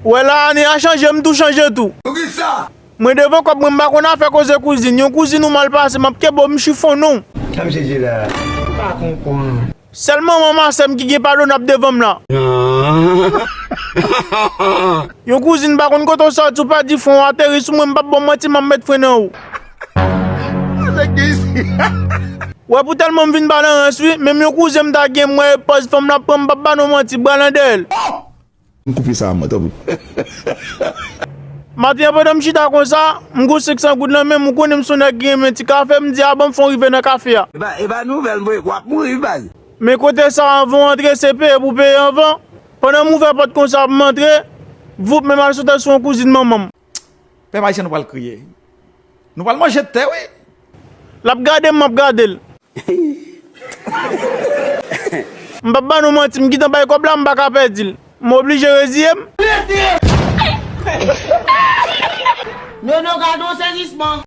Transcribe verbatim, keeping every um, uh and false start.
Ou wè la, ane a chanje, m tou chanje tou. Poukisa? Mwen devan kòb mwen, m pa konn afè koze kouzin. Yon kouzin ou mal pase, m ap kenbe w, m chifonnen w. Sa misye di la? M pa konprann. Sèl manman m a sè m ki gen padonab devan m la. Yon kouzin pa konn kote w sòti, ou pa di fon, w ateri sou mwen, m p ap ba w manti, m ap met fren nan ou. Ou wè pou tèlman m vin pa nan rans wi, menm yon kouzen m ta gen, m wè pòz fanm nan pran, m p ap ba nou manti, bra nan dèyè l. M koupe sa a mwen, tanpri. Maten an, pandan m chita konsa, m gon senk san goud nan men m, ou konnen m se yon nèg ki renmen ti kafe, m di, a ban m fè yon rive nan kafe a. E pa, e pa nouvèl, mwen, w ap mouri, wi, baz. Men kote sa, anvan w antre, se peye pou peye anvan. Pandan m ouvè pòt konsa pou m antre, voup, men m al sote sou yon kouzin manman m. Pèp ayisyen, nou pral kriye. Nou pral manje tè, wi. L ap gade m, m ap gade l. M p ap ba nou manti, m gentan bay kòb la, m pa ka pèdi l. M oblije reziye m. Nono, gade yon sezisman.